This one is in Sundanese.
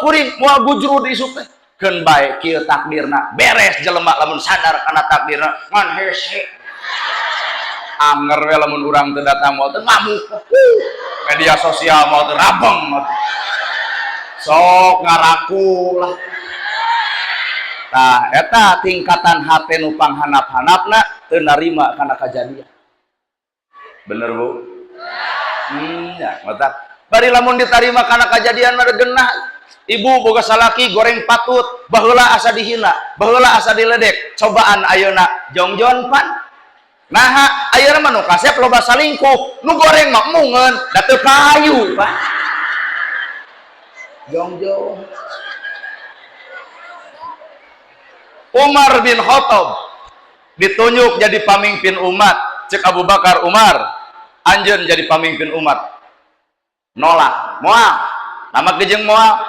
Moal kuring moal gujrud isuk teh. Keun bae kieu takdirna. Beres jelema lamun sadar kana takdirna ngan hese. Anger we lamun urang teu datang moal teu ngamuk. Media sosial moal teu rabeng. Sok ngaraku lah. Nah, eta tingkatan hate nu panghanap-hanapna teu narima kana kajadian. Bener, Bu? Ya, matak. Bari lamun ditarima kana kajadian mah genah. Ibu boga salaki goreng patut, baheula asa dihina, baheula asa diledek, cobaan ayeuna jongjon pan. Naha ayeuna mah nu kasep loba salingkuh, nu goreng mah emungeun, da teu payu, Pak. Jongjon. Umar bin Khattab ditunjuk jadi pamimpin umat. Cek Abu Bakar, "Umar, anjeun jadi pamimpin umat." Nolak, moal. Nama gejeng moal.